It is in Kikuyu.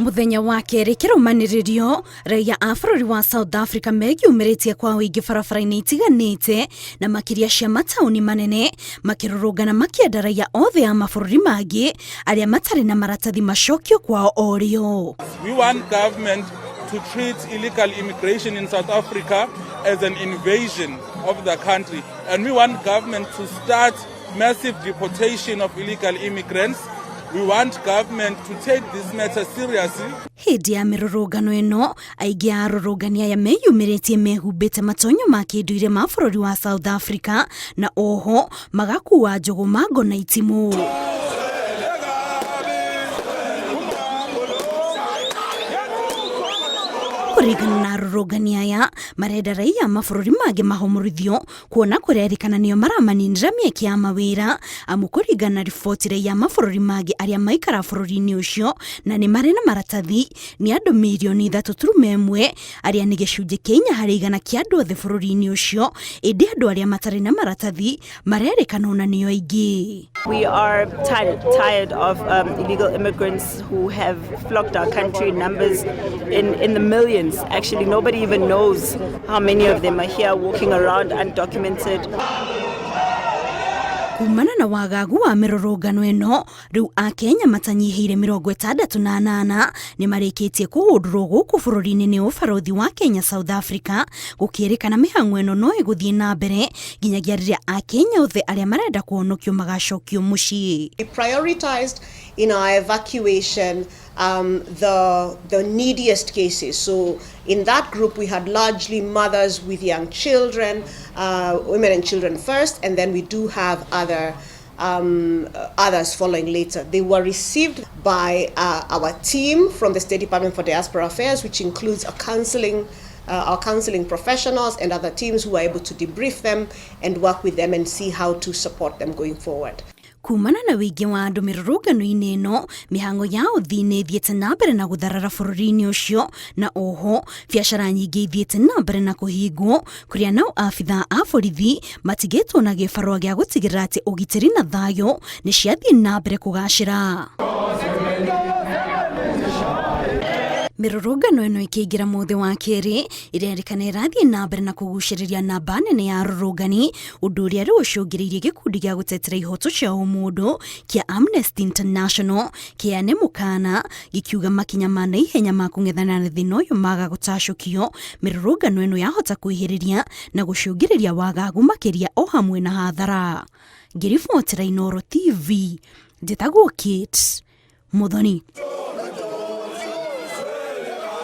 Mũthenya wa kerĩ kĩrũmanĩrĩrio, raia a bũrũri wa South Africa meyumĩrĩtie kwa ũingĩ barabara-inĩ itiganĩte na makĩria cia mataũni manene makĩrũrũngana makĩenda raia othe a mabũrũri mangĩ arĩa matarĩ na maratathi macokio kwao o rĩo. We want government to treat illegal immigration in South Africa as an invasion of the country. And we want government to start massive deportation of illegal immigrants. We want government to take this matter seriously. Hĩndĩ ya mĩrũrũngano ĩno, aingĩ a arũrũngani aya meyumĩrĩtie mehumbĩte matonyo ma kĩndũire ma bũrũri wa South Africa na oho magakuua njũgũma, ngo na itimũ. Kũringana na arũrũngani aya, marenda raia a mabũrũri mangĩ mahomorithio kuona kũrerĩkana nĩo maramaninĩra mĩeke ya mawĩra amu kũringana na riboti raia a mabũrũri mangĩ arĩa maikara bũrũri-inĩ ũcio na nĩ marĩ na maratathi nĩ andũ mirioni 3.1 arĩa nĩ gĩcunjĩ kĩa 4% kĩa andũ othe bũrũri-inĩ ũcio ĩndĩ andũ arĩa matarĩ na maratathi marerĩkana ona nĩo aingĩ. We are tired of illegal immigrants who have flocked our country in numbers in the millions. Actually, nobody even knows how many of them are here walking around undocumented. Kumana na wagagu wa mĩrũrũngano ĩno, rĩu Akenya matanyihĩire 68 nĩ marĩkĩtie kũhũndũrwo gũkũ bũrũri-inĩ nĩ ũbarũthi wa Kenya South Africa, gũkĩrĩkana mĩhang'o ĩno no ĩgũthiĩ na mbere nginyagia rĩrĩa Akenya othe arĩa marenda kũhonokio magacokio mũciĩ. We prioritized in our evacuation the neediest cases. So in that group we had largely mothers with young children, women and children first, and then we do have others following later. They were received by our team from the State Department for Diaspora Affairs, which includes our counseling professionals and other teams who are able to debrief them and work with them and see how to support them going forward. Kumana na wĩingĩ wa andũ mĩrũrũngano-inĩ ĩno, mĩhang'o ya ũthii nĩ ĩthiĩte na mbere na gũtharara bũrũri-inĩ ũcio na oho biacara nyingĩ ithiĩte na mbere na kũhingwo kũrĩa nao abithaa a borithi matigĩtwo na gĩbarũa gĩa gũtigĩrĩra atĩ ũgitĩri na thayũ nĩ ciathiĩ na mbere kũgacĩra. Mĩrũrũngano ĩno ĩkĩingĩra mũthĩ wa kerĩ ĩrerĩkana ĩrathiĩ na mbere na kũgucĩrĩria namba nene ya arũrũngani, ũndũ ũrĩa rĩu ũcũngĩrĩirie gĩkundi gĩa gũtetera ihoto cia ũmũndũ kĩa Amnesty International kĩane mũkana gĩkiuga makinya ma naihenya ma kũng'ethana na thĩna ũyũ maga gũtacũkio, mĩrũrũngano ĩno yahota kwĩhĩrĩria na gũcũngĩrĩria wagagu makĩria o hamwe na hathara. Ngĩribotera Inooro TV, njĩtagwo Kate Muthoni.